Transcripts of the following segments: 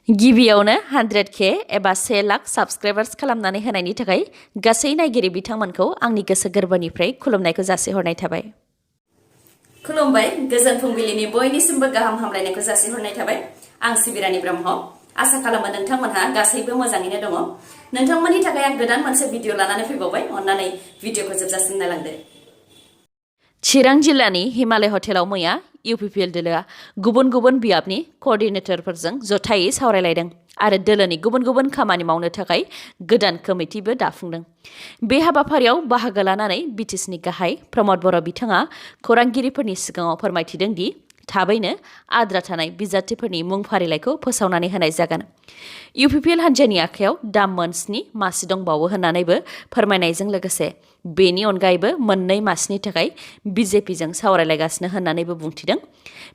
गिबियावनो 100K एबा 1 लाख साबस्क्राइबार्स खालामनानै होनायनि थाखाय गासै नायगिरि बिथांमोनखौ आंनि गोसो गोरबोनिफ्राय खुलुमनायखौ जासिहरनाय थाबाय। खुलुमबाय, गोजोन फुंबिलिनि बयनिसिमबो गाहाम हामलायनायखौ जासिहरनाय थाबाय। आं सिबिरानि ब्रह्म। आसा खालामो नोंथांमोनहा गासैबो मोजाङैनो दङ। नोंथांमोननि थाखाय आं गोदान मोनसे भिडिअ लानानै फैबावबाय। अन्नानै भिडिअखौ जोबजासिम नायलांदो। चिरां जिल्लानि हिमालय हटेलाव मैया UPPL दोलोआ गुबुन गुबुन बियाबनि कोअर्डिनेटरफोरजों जथायै सावरायलायदों आरो दोलोनि गुबुन गुबुन खामानि मावनो थाखाय गोदान कमिटिबो दाफुंदों। बे हाबाफारियाव बाहागो लानानै BTCनि गाहाय प्रमद बर' बिथाङा खौरांगिरिफोरनि सिगाङाव फोरमायथिदों दि थाबैनो आद्रा थानाय बिजाथिफोरनि मुं फारिलाइखौ फोसावनानै होनाय जागोन। UPPL हान्जानि आखायाव दा मोनस्नि मासि दंबावो होननानैबो फोरमायनायजों लोगोसे बेनि अनगायैबो मोननै मासिनि थाखाय BJPजों सावरायलायगासिनो होननानैबो बुंथिदों।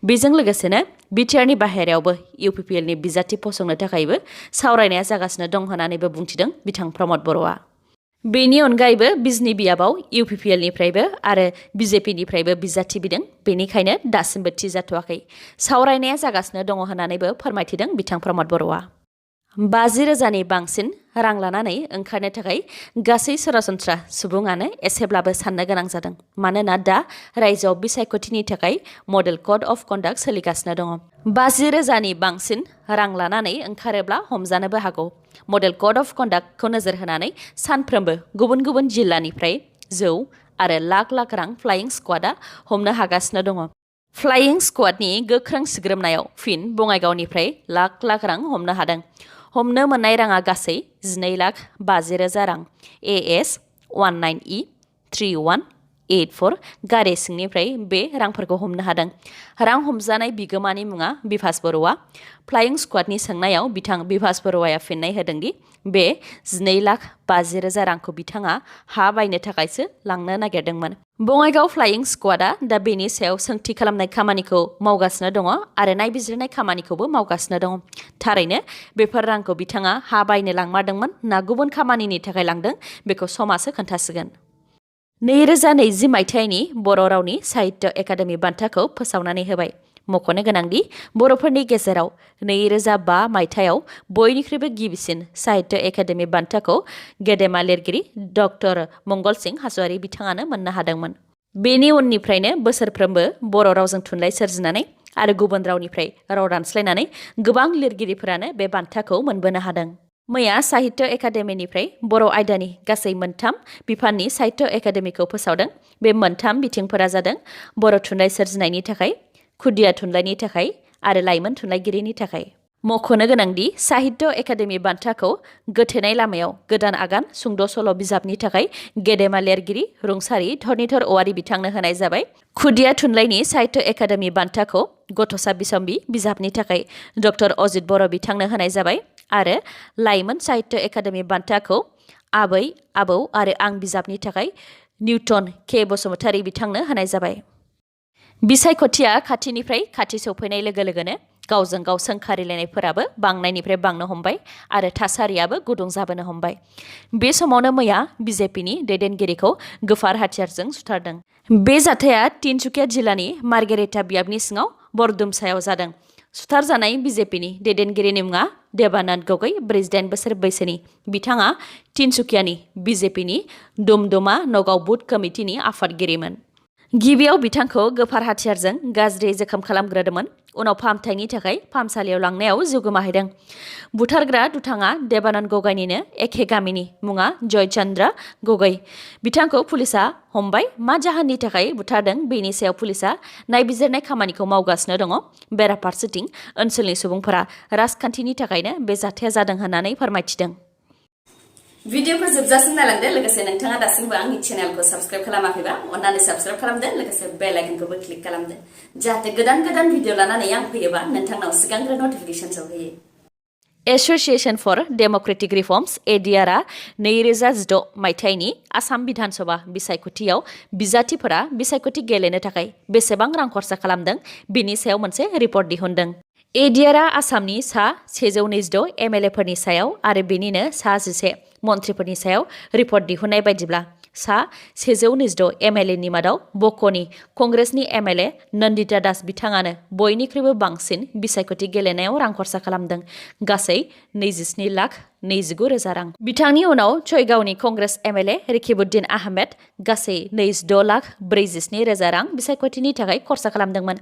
बेजों लोगोसेनो बिटिआरनि बाहेरायावबो UPPLनि बिजाथि फसंनो थाखायबो सावरायनाया जागासिनो दं होननानैबो बुंथिदों बिथां प्रमद बर'आ। बेनि अनगायैबो बिजनि बियाबाव UPPLनिफ्रायबो आरो BJPनिफ्रायबो बिजाथि बिदों, बेनिखायनो दासिमबो थि जाथ'वाखै। सावरायनाया जागासिनो दङ होननानैबो फोरमायथिदों बिथां प्रमद बर'आ। 50,000नि बांसिन रां लानानै ओंखारनो थाखाय गासै सरासनस्रा सुबुङानो एसेब्लाबो साननो गोनां जादों, मानोना दा रायजोआव बिसायख'थिनि थाखाय मडेल कड अफ कन्डाक्ट सोलिगासिनो दङ। 50,000नि बांसिन रां लानानै ओंखारोब्ला हमजानोबो हागौ। मडेल कड अफ कन्डाक्टखौ नोजोर होनानै सानफ्रोमबो गुबुन गुबुन जिल्लानिफ्राय जौ आरो लाख लाख रां फ्लाइं स्क्वाडआ हमनो हागासिनो दङ। फ्लाइं स्क्वाडनि गोख्रों सिग्रोमनायाव फिन बङाइगावनिफ्राय लाख लाख रां हमनो हादों। हमनो मोननाय राङा गासै 12,50,000 रां। AS 19E 3184 गारि सिंनिफ्राय बे रांफोरखौ हमनो हादों। रां हमजानाय बिगोमानि मुङा बिभास बर'आ। फ्लाइं स्क्वाडनि सोंनायाव बिथां बिभास बर'आ फिननाय होदोंदि बे 12,50,000 रांखौ बिथाङा हा बायनो थाखायसो लांनो नागिरदोंमोन। बङाइगाव फ्लाइं स्क्वाडआ दा बेनि सायाव सोंथि खालामनाय खामानिखौ मावगासिनो दङ आरो नायबिजिरनाय खामानिखौबो मावगासिनो दङ। थारैनो बेफोर रांखौ बिथाङा हा बायनो लांमारदोंमोन ना गुबुन खामानिनि थाखाय लांदों बेखौ समासो खोन्थासिगोन। 2020 मायथाइनि बर' रावनि साहित्य एकाडेमि बान्थाखौ फोसावनानै होबाय। मख'नो गोनांदि बर'फोरनि गेजेराव 2005 मायथाइयाव बयनिख्रुइबो गिबिसिन साहित्य एकाडेमि बान्थाखौ गेदेमा लिरगिरि डक्टर मंगल सिं हाज'वारि बिथाङानो मोननो हादोंमोन। बेनि उननिफ्रायनो बोसोरफ्रोमबो बर' रावजों थुनलाइ सोरजिनानै आरो गुबुन रावनिफ्राय राव दानस्लायनानै गोबां लिरगिरिफोरानो बे बान्थाखौ मोनबोनो हादों। मैया साहित्य एकाडेमिनिफ्राय बर' आयदानि गासै 3 बिफाननि साहित्य एकाडेमिखौ फोसावदों। बे 3 बिथिंफोरा जादों बर' थुनलाइ सोरजिनायनि थाखाय, खुदिया थुनलाइनि थाखाय आरो लाइमोन थुनलाइगिरिनि थाखाय। मख'नो गोनांदि साहित्य एकाडेमि बान्थाखौ गोथेनाय लामायाव गोदान आगान सुंद' सल' बिजाबनि थाखाय गेदेमा लिरगिरि रुंसारि धरनीधर औवारि बिथांनो होनाय जाबाय। खुदिया थुनलाइनि साहित्य एकाडेमि बान्थाखौ गथ'सा बिसम्बि बिजाबनि थाखाय डक्टर अजित बर' बिथांनो होनाय जाबाय आरो लाइमोन साहित्य एकाडेमि बान्थाखौ आबै आबौ आरो आं बिजाबनि थाखाय निउटन के बसुमतारी बिथांनो होनाय जाबाय। बिसायख'थिया खाथिनिफ्राय खाथि सौफैनाय लोगो लोगोनो गावजों गाव सोंखारिलायनायफोराबो बांनायनिफ्राय बांनो हमबाय आरो थासारियाबो गुदुं जाबोनो हमबाय। बे समावनो मैया BJPनि दैदेनगिरिखौ गोफार हाथियारजों सुथारदों। बे जाथाया तिनसुकिया जिल्लानि मार्गेरिटा बियाबनि सिङाव बरदुमसायाव जादों। सुथारजानाय BJPनि दैदेनगिरिनि मुङा देबानन्द गगৈ, 48 बोसोर बैसोनि। बिथाङा तिनसुकियानि BJPनि दुमदुमा नगाव बुथ कमिटिनि आफादगिरिमोन। गिबियाव बिथांखौ गोफार हाथियारजों गाज्रि जोखोम खालामग्रोदोंमोन, उनाव फाहामथायनि थाखाय फाहामसालियाव लांनायाव जिउ गोमाहैदों। बुथारग्रा दुथाङा देबानन्द गगैनिनो एखे गामिनि, मुङा जयचन्द्र गगৈ। बिथांखौ पुलिसआ हमबाय। मा जाहोननि थाखाय बुथारदों बेनि सायाव पुलिसआ नायबिजिरनाय खामानिखौ मावगासिनो दङ। बेराफारसेथिं ओनसोलनि सुबुंफोरा राजखान्थिनि थाखायनो बे जाथाया जादों होननानै फोरमायथिदों। भिडिअखौ जोबजासिम नायलांदो। लोगोसे नोंथाङा दासिमबो आंनि चेनेलखौ साबस्क्राइब खालामाखैबा अन्नानै साबस्क्राइब खालामदो, लोगोसे बेल आइकनखौबो क्लिक खालामदो, जाहाथे गोदान गोदान भिडिअ लानानै आं फैयोबा नोंथांनाव सिगांग्रो नटिफिकेसन सौहैयो। एस'सिएशन फर डेम'क्रेटिक रिफर्मस ADRआ 2016 मायथाइनि आसाम बिधान सभा बिसायख'थियाव बिजाथिफोरा बिसायख'थि गेलेनो थाखाय बेसेबां रां खरसा खालामदों बेनि सायाव मोनसे रिपर्ट दिहुनदों। ADRआ आसामनि सा 126 MLAफोरनि सायाव आरो बेनिनो सा 11 मन्थ्रिफोरनि सायाव रिपर्ट दिहुननाय बायदिब्ला सा 126 MLA नि मादाव बक'नि कंग्रेसनि MLA नन्दिता दास बिथाङानो बयनिख्रुइबो बांसिन बिसायख'थि गेलेनायाव रां खरसा खालामदों गासै 27,29,000 रां। बिथांनि उनाव चयगावनि कंग्रेस MLA रिकिबुद्दिन आहमेद गासै 26,47,000 रां बिसायख'थिनि थाखाय खरसा खालामदोंमोन।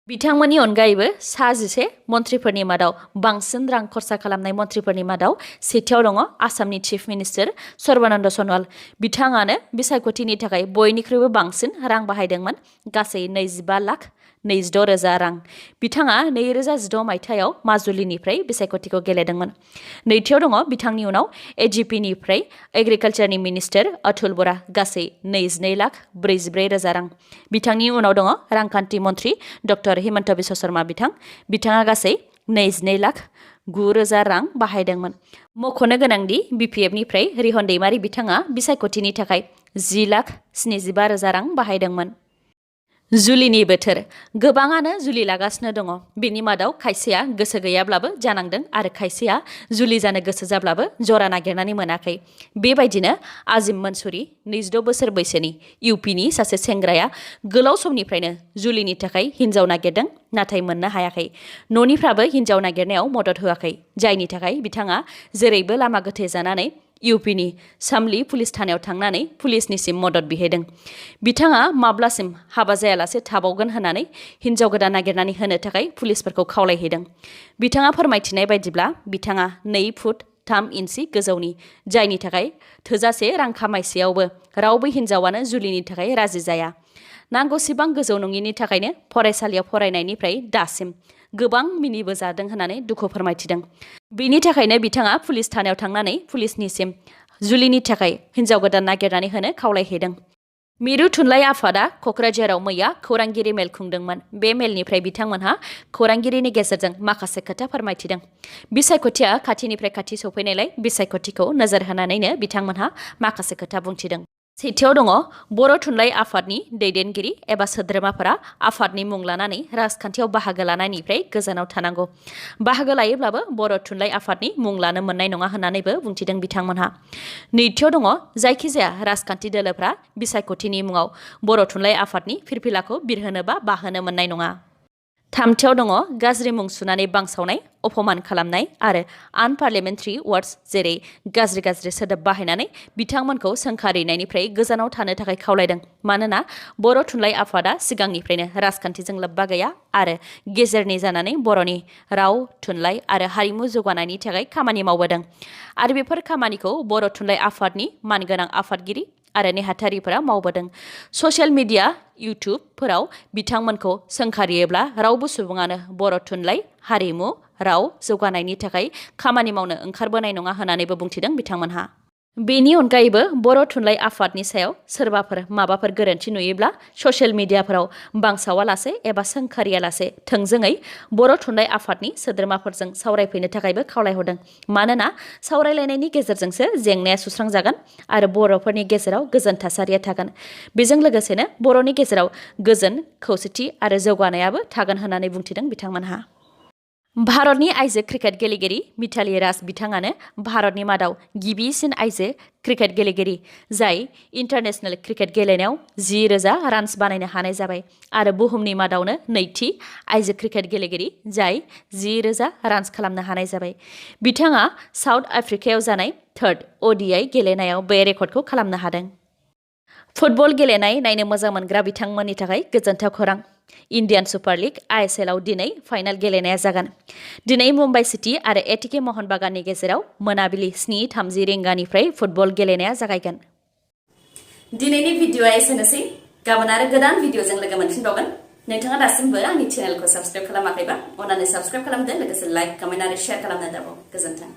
बिथांमोननि अनगायैबो 11 मन्थ्रिफोरनि मादाव बांसिन रां खरसा खालामनाय मन्थ्रिफोरनि मादाव सेथियाव दङ आसामनि चिफ मिनिस्टार सर्बानन्द सन'वाल। बिथाङानो बिसायख'थिनि थाखाय बयनिख्रुइबो बांसिन रां बाहायदोंमोन गासै 25,26,000 रां। बिथाङा 2016 मायथाइयाव माजुलिनिफ्राय बिसायख'थिखौ गेलेदोंमोन। नैथियाव दङ बिथांनि उनाव AGPनिफ्राय एग्रिकालचारनि मिनिस्टार अतुल बरा गासै 22,44,000 रां। बिथांनि उनाव दङ रांखान्थि मन्थ्रि डक्टर हिमन्त बिश्व शर्मा बिथाङा गासै 22,09,000 रां बाहायदोंमोन। मख'नो गोनांदि BPFनिफ्राय रिहन दैमारि बिथाङा बिसायख'थिनि थाखाय 10,75,000 रां बाहायदोंमोन। जुलिनि बोथोर गोबाङानो जुलि लागासिनो दङ। बेनि मादाव खायसेया गोसो गैयाब्लाबो जानांदों आरो खायसेया जुलि जानो गोसो जाब्लाबो जरा नागिरनानै मोनाखै। बेबायदिनो आजिम मन्सुरि 26 बोसोर बैसोनि UPनि सासे सेंग्राया गोलाव समनिफ्रायनो जुलिनि थाखाय हिन्जाव नागिरदों नाथाय मोननो हायाखै। न'निफ्राबो हिन्जाव नागिरनायाव मदद होआखै जायनि थाखाय बिथाङा जेरैबो लामा गोथे जानानै UPनि सामलि पुलिस थानायाव थांनानै पुलिसनिसिम मदद बिहैदों। बिथाङा माब्लासिम हाबा जायालासे थाबावगोन होननानै हिन्जाव गोदान नागिरनानै होनो थाखाय पुलिसफोरखौ खावलायहैदों। बिथाङा फोरमायथिनाय बायदिब्ला बिथाङा 2 फुट 3 इन्सि गोजौनि जायनि थाखाय थोजासे रां खामायसेयावबो रावबो हिन्जावानो जुलिनि थाखाय राजि जाया। नांगौसिबां गोजौ नङिनि थाखायनो फरायसालियाव फरायनायनिफ्राय दासिम गोबां मिनिबोजादों होननानै दुखु फोरमायथिदों। बेनि थाखायनो बिथाङा पुलिस थानायाव थांनानै पुलिसनिसिम जुलिनि थाखाय हिन्जाव गोदान नागिरनानै होनो खावलायहैदों। मिरु थुनलाइ आफादा क'क्राझाराव मैया खौरांगिरि मेल खुंदोंमोन। बे मेलनिफ्राय बिथांमोनहा खौरांगिरिनि गेजेरजों माखासे खोथा फोरमायथिदों। बिसायख'थिया खाथिनिफ्राय खाथि सौफैनायलाय बिसायख'थिखौ नोजोर होनानैनो बिथांमोनहा माखासे खोथा बुंथिदों। सेथियाव दङ बर' थुनलाइ आफादनि दैदेनगिरि एबा सोद्रोमाफोरा आफादनि मुं लानानै राजखान्थियाव बाहागो लानायनिफ्राय गोजानाव थानांगौ। बाहागो लायोब्लाबो बर' थुनलाइ आफादनि मुं लानो मोननाय नङा होननानैबो बुंथिदों बिथांमोनहा। नैथियाव दङ जायखिजाया राजखान्थि दोलोफ्रा बिसायख'थिनि मुङाव बर' थुनलाइ आफादनि फिरफिलाखौ बिरहोनो बा बाहोनो मोननाय नङा। थामथियाव दङ गाज्रि मुं सुनानै बांसावनाय अपमान खालामनाय आरो आनपार्लियामेन्टारि वार्ड्स जेरै गाज्रि सोदोब बाहायनानै बिथांमोनखौ सोंखारिनायनिफ्राय गोजानाव थानो थाखाय खावलायदों। मानोना बर' थुनलाइ आफादा सिगांनिफ्रायनो राजखान्थिजों लोब्बा गैया आरो गेजेरनि जानानै बर'नि राव थुनलाइ आरो हारिमु जौगानायनि थाखाय खामानि मावबोदों आरो बेफोर खामानिखौ बर' थुनलाइ आफादनि मानगोनां आफादगिरि आरो नेहाथारिफोरा मावबोदों। ससियेल मिडिया इउटुबफोराव बिथांमोनखौ सोंखारियोब्ला रावबो सुबुङानो बर' थुनलाइ हारिमु राव जौगानायनि थाखाय खामानि मावनो ओंखारबोनाय नङा होननानैबो बुंथिदों बिथांमोनहा। बेनि अनगायैबो बर' थुनलाइ आफादनि सायाव सोरबाफोर माबाफोर गोरोन्थि नुयोब्ला ससियेल मिडियाफोराव बांसावालासे एबा सोंखारियालासे थोंजोङै बर' थुनलाइ आफादनि सोद्रोमाफोरजों सावरायफैनो थाखायबो खावलायहरदों। मानोना सावरायलायनायनि गेजेरजोंसो जेंनाया सुस्रांजागोन आरो बर'फोरनि गेजेराव गोजोन थासारिया थागोन। बेजों लोगोसेनो बर'नि गेजेराव गोजोन खौसेथि आरो जौगानायाबो थागोन होननानै बुंथिदों बिथांमोनहा। भारतनि आइजो क्रिकेट गेलेगिरि मिथाली राज बिथाङानो भारतनि मादाव गिबिसिन आइजो क्रिकेट गेलेगिरि जाय इन्टारनेशनेल क्रिकेट गेलेनायाव 10,000 रान्स बानायनो हानाय जाबाय आरो बुहुमनि मादावनो नैथि आइजो क्रिकेट गेलेगिरि जाय 10,000 रान्स खालामनो हानाय जाबाय। बिथाङा साउथ आफ्रिकायाव जानाय 3rd ODI गेलेनायाव बे रेकर्डखौ खालामनो हादों। फुटबल गेलेनाय नायनो मोजां मोनग्रा बिथांमोननि थाखाय गोजोनथाव खौरां। इन्डियान सुपार लिग ISLआव दिनै फाइनाल गेलेनाया जागोन। दिनै मुम्बाइ सिटी आरो एटिके महन बागाननि गेजेराव मोनाबिलि 7:30 रिंगानिफ्राय फुटबल गेलेनाया जागायगोन। दिनैनि भिडिअ'आ एसेनोसै। गाबोन आरो गोदान भिडिअ'जों लोगो मोनफिनबावगोन। नोंथाङा दासिमबो आंनि चेनेलखौ साबस्क्राइब खालामाखैबा अन्नानै साबस्क्राइब खालामदो लोगोसे लाइक कमेन्ट आरो शेयार खालामनो दाबाव। गोजोन्थों।